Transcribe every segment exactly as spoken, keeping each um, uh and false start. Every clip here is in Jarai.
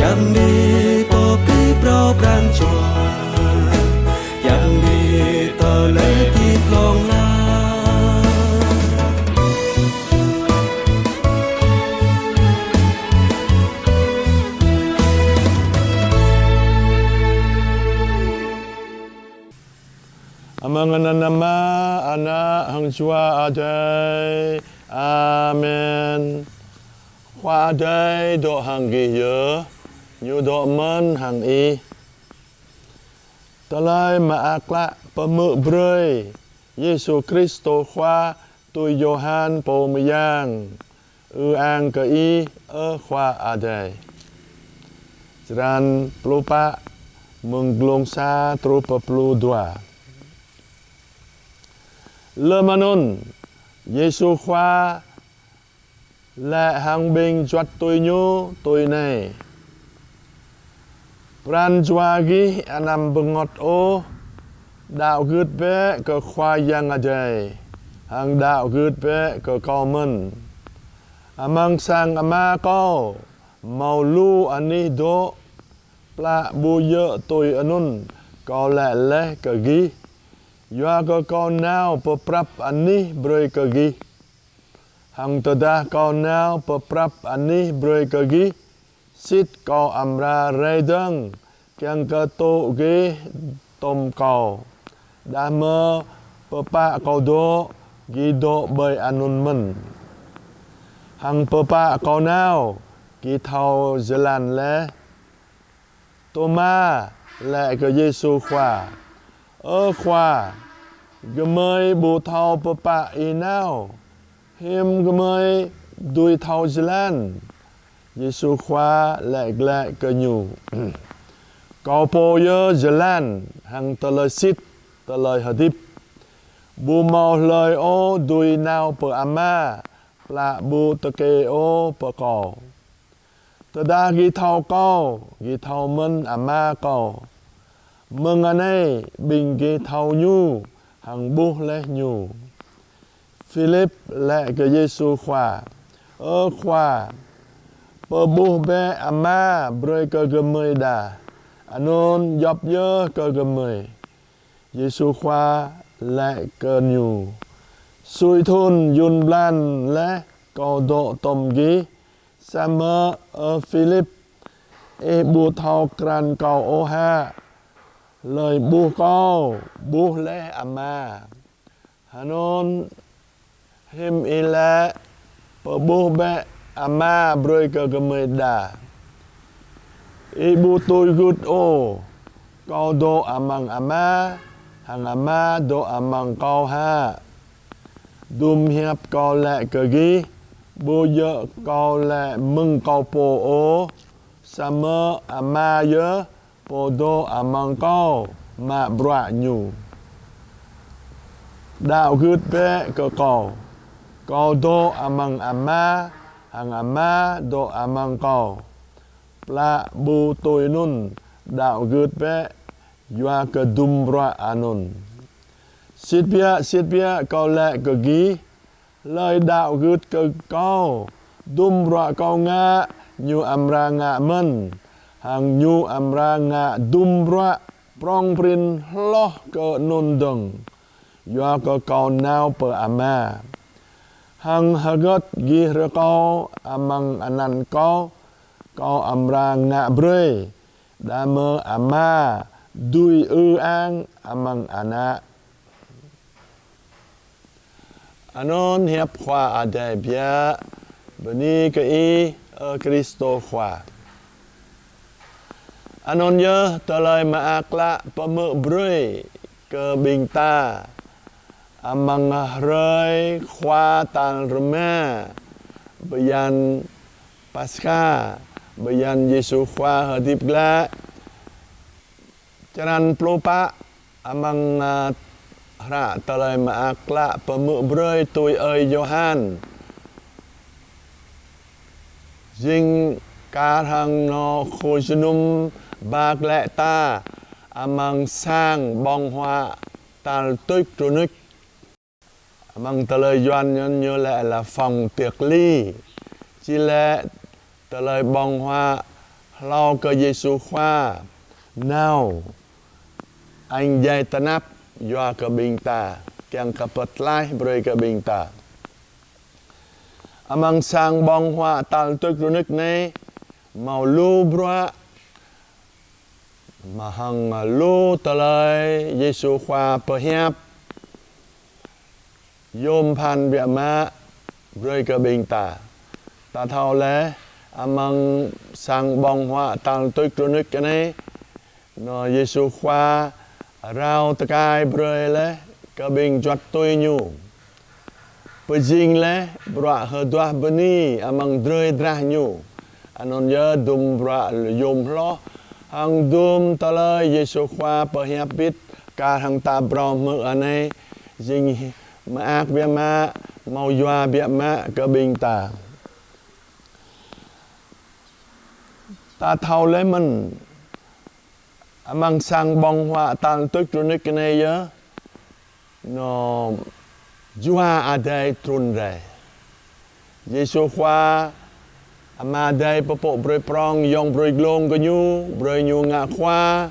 Yang ni pơpĭ phrâo pran jua, yang ni tơlơi hơdip hlŏng lar. Amăng anăn Ama, Ană hăng Jua Adai. Amen. Khua Adai dŏ hăng gih yơh, Ñu dŏ mơ̆n hăng ih. Tơlơi Mơak Klă pơhmư̆ brơi Yêsu Kristô Khua tui Yôhan pô mơyang. Ư-ang kơ Ih, ơ Khua Adai. Črăn pluh pă, mơ̆ng glông sa truh pơ pluh dua. Lơm anŭn, Yêsu Khua laĭ hăng ƀing juăt tui Ñu tui anai: Pran jua gih anăm bơngơ̆t ôh, đaŏ gưt bĕ kơ Khua Yang Adai, hăng đaŏ gưt bĕ kơ Kâo mơ̆n. Amăng sang Ama Kâo hmâo lu anih dŏ, plă ƀu djơ̆ tui anŭn Kâo laĭ laih kơ gih, yua kơ Kâo nao pơprăp anih brơi kơ gih. Hăng tơdah Kâo nao pơprăp anih brơi kơ gih, sĭt Kâo amra rai dơ̆ng, kiăng kơ tŭ gih tŏm Kâo. Đah mơ̆ pơpă Kâo dŏ, gih dŏ ƀơi anŭn mơ̆n. Hăng pơpă Kâo nao, gih thâo jơlan laih. Tôma laĭ kơ Yêsu Khua: Ơ Khua, gơmơi ƀu thâo pơpă Ih nao, hiư̆m gơmơi dưi thâo jơlan? Yêsu Khua laĭ glaĭ kơ ñu: Kâo pô yơh jơlan hăng tơlơi sĭt, tơlơi hơdip. Ƀu hmâo hlơi ôh dưi nao pơ Ama, plă ƀu tơkê ôh pơ Kâo. Tơdah gih thâo Kâo, gih thâo mơ̆n Ama Kâo. Mơ̆ng anai ƀing gih thâo Ñu hăng ƀuh laih Ñu. Philip laĭ kơ Yêsu Khua: Ơ Khua, pơƀuh bĕ Ama brơi kơ gơmơi đa, anŭn djŏp yơh kơ gơmơi. Yêsu Khua laĭ kơ ñu: Sui thŭn yŭn blan laih Kâo dŏ tŏm gih, samơ̆, ơ Philip, ih ƀu thâo krăn Kâo ôh hă? Hlơi ƀuh Kâo, ƀuh laih Ama. Hơnŭn hiư̆m ih laĭ: Pơƀuh bĕ Ama brơi kơ gơmơi đa? Ih ƀu tui gưt ôh Kâo dŏ amăng Ama, hăng Ama dŏ amăng Kâo hă? Dŭm hiăp Kâo laĭ kơ gih, ƀu djơ̆ Kâo laĭ mơ̆ng Kâo pô ôh, samơ̆ Ama yơh, Pô dŏ amăng Kâo, mă bruă Ñu. Đaŏ gưt bĕ kơ Kâo. Kâo dŏ amăng Ama, hăng Ama dŏ amăng Kâo. Plă ƀu tui anŭn, đaŏ gưt bĕ yua kơ dŭm bruă anŭn. Sĭt biă, sĭt biă Kâo laĭ kơ gih, hlơi đaŏ gưt kơ Kâo, dŭm bruă Kâo ngă, ñu amra ngă mơ̆n, hăng ñu amra ngă dŭm bruă prŏng prin hloh kơ anŭn dơ̆ng, yua kơ Kâo nao pơ Ama. Hăng hơgĕt gih rơkâo amăng anăn Kâo, Kâo amra ngă brơi, đah mơ̆ Ama dưi ư-ang amăng Ană. Anŭn hiăp Khua Adai biă. Bơni kơ Ih, ơ Kristô Khua. Anŭn yơh Tơlơi Mơak Klă pơhmư̆ brơi kơ ƀing ta amăng hrơi Khua tal rơma bơyan Paskha, bơyan Yêsu Khua hơdip glaĭ. Črăn pluh pă amăng, a, hră Tơlơi Mơak Klă pơhmư̆ brơi tui ơi Yôhan. Jing kar hăng anŏ khul jơnum ba glaĭ ta amăng sang ƀơ̆ng huă tal tuč rơnuč. Amăng tơlơi Yuan ñu, ñu laĭ là phòng tiệc ly. Či laĭ tơlơi ƀơ̆ng huă Hlâo kơ Yêsu Khua nao, añ djai tơnap yua kơ ƀing ta, kiăng kơ pơtlaih brơi kơ ƀing ta. Amăng sang ƀong huă tal tuč rơnuč anai, hmâo lu bruă, mă hăng lu tơlơi Yêsu Khua pơhiăp, yôm phăn biă mă brơi kơ ƀing ta. Ta thâo laih, amăng sang ƀong huă tal tuč rơnuč anai, anŏ Yêsu Khua rao tơkai brơi laih kơ ƀing juăt tui Ñu. Pơjing laih bruă hơduah bơni amăng drơi drah Ñu. Anŭn yơh dum bruă yôm hloh, hăng dum tơlơi Yêsu Khua pơhiăp bit kar hăng ta phrâo hmư̆ anai, jing mơak biă mă, hmâo yua biă mă kơ ƀing ta. Ta thâo laih mơ̆n, amăng sang ƀong huă tal tuč rơnuč anai yơh, anŏ Jua Adai trŭn rai. Yêsu Khua, Ama Adai pơpŭ brơi prong, yŏng brơi glông kơ Ñu, brơi Ñu ngă Khua.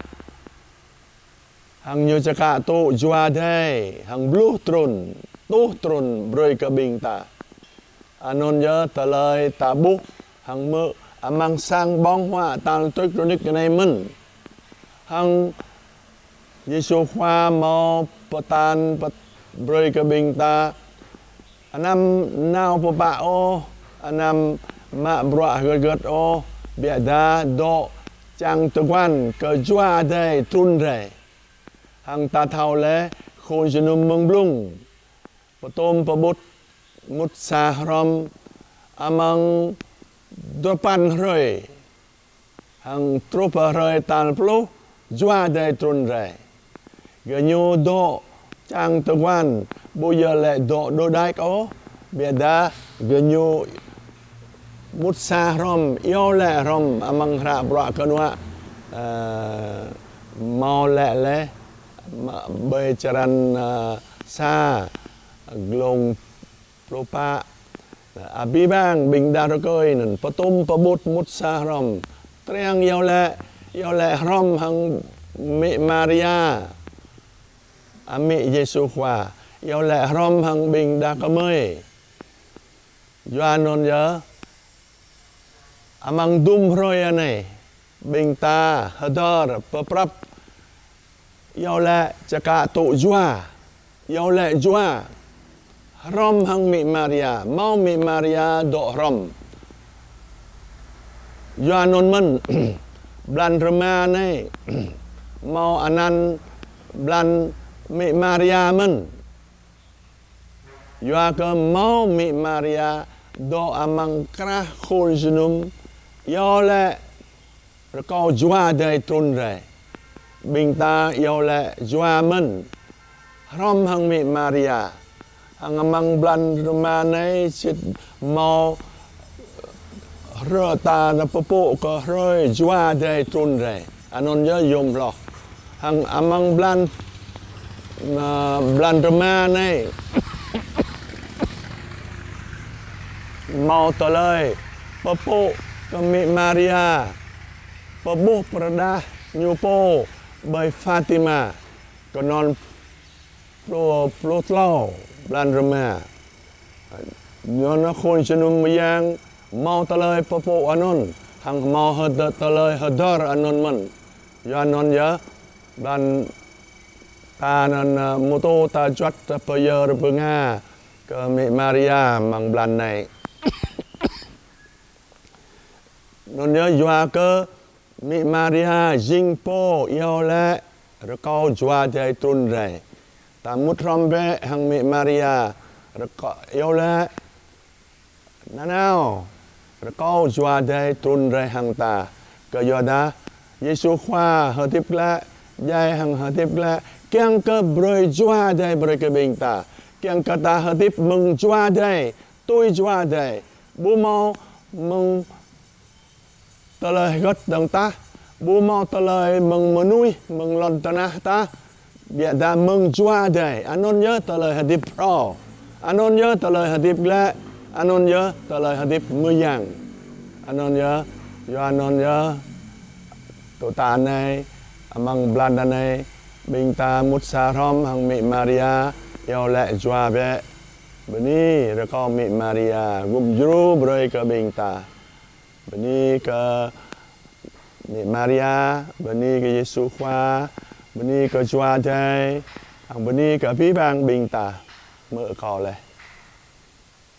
Hăng Ñu čơkă tŭ Jua Adai, hăng bluh trŭn, tuh trŭn brơi kơ ƀing ta. Anŭn yơh tơlơi ta ƀuh hăng hmư̆ amăng sang ƀong huă tal tuč rơnuč anai mơ̆n. Hăng Yêsu Khua hmâo pơtă pơtô brơi kơ ƀing ta, anăm nao pơpă ôh, anăm mă bruă hơget hơget ôh, biă dah dŏ čang tơguan kơ Jua Adai trŭn rai. Hăng ta thâo laih, khul jơnum mơ̆ng blung pơtŭm pơƀut mŭt sa hrŏm amăng duapăn hrơi. Hăng truh pơ hrơi tal pluh, Jua Adai trŭn rai. Gơñu dŏ čang tơguan, ƀu djơ̆ lĕ dŏ đôč đač ôh, biă dah gơñu mŭt sa hrŏm, iâu laĭ hrŏm amăng hră bruă kơnuă, ơ, hmâo laĭ laih, mă ƀơi črăn, ơ, sa, glông pluh pă. Abih bang ƀing đah rơkơi anŭn pơtŭm pơƀut mŭt sa hrŏm. Triăng iâu laĭ, iâu laĭ hrŏm hăng amĭ Maria, amĭ Yêsu Khua, iâu laĭ hrŏm hăng ƀing đah kơmơi. Yua anŭn yơh, amăng dum hrơi anai, ƀing ta hơdơr pơprăp, iâu laĭ čơkă tŭ Jua, iâu laĭ Jua, hrŏm hăng amĭ Maria, hmâo amĭ Maria dŏ hrŏm. Yua anŭn mơ̆n, blan rơma anai, hmâo anăn blan amĭ Maria mơ̆n. Yua kơ hmâo amĭ Maria dŏ amăng krah khul jơnum, iâu laĭ rơkâo Jua Adai trŭn rai. Ƀing ta iâu laĭ Jua mơ̆n, hrŏm hăng amĭ Maria. Hăng amăng blan rơma anai sĭt hmâo hrơi ta nao pơpŭ kơ hrơi Jua Adai trŭn rai. Anŭn yơh yôm hloh. Hăng amăng blan, ơ, blan rơma anai, hmâo tơlơi pơpŭ kơ amĭ Maria, pơƀuh pơrơđah ñu pô ƀơi Fatima, kơnơ̆ng pluh, pluh klâo blan rơma. Ñu nao khul jơnum mơyang, hmâo tơlơi pơpŭ anŭn, hăng hmâo hơdơr, tơlơi hơdơr anŭn mơ̆n. Yua anŭn yơh, blan ta anŭn, ơ, mơtô ta juăt ta pơyơr pơnga kơ amĭ Maria amăng blan anai. Anŭn yơh yua kơ amĭ Maria jing pô iâu laĭ rơkâo Jua Adai trŭn rai. Ta mŭt hrŏm bĕ hăng amĭ Maria, rơkâo iâu laĭ nanao, rơkâo Jua Adai trŭn rai hăng ta. Kơ yua dah Yêsu Khua hơdip glaĭ, djai hăng hơdip glaĭ, kiăng kơ brơi Jua Adai brơi kơ ƀing ta. Kiăng kơ ta hơdip mơ̆ng Jua Adai, tui Jua Adai. Ƀu hmâo mơ̆ng tơlơi hơget dơ̆ng tah, ƀu hmâo tơlơi mơ̆ng mơnuih, mơ̆ng lŏn tơnah tah, biă dah mơ̆ng Jua Adai. Anŭn yơh tơlơi hơdip phrâo. Anŭn yơh tơlơi hơdip glaĭ. Anŭn yơh tơlơi hơdip mơyang. Anŭn yơh, yua anŭn yơh, Tŏ ta anai, amăng blan anai, ƀing ta mŭt sa hrŏm hăng Mĭ Maria, iâu laĭ Jua bĕ. Bơni rơkâo Mĭ Maria, gum djru brơi kơ ƀing ta. Bơni kơ Mĭ Maria, bơni kơ Yêsu Khua, bơni kơ Jua Adai, hăng bơni kơ abih bang ƀing ta. Mơ̆ kâo laih.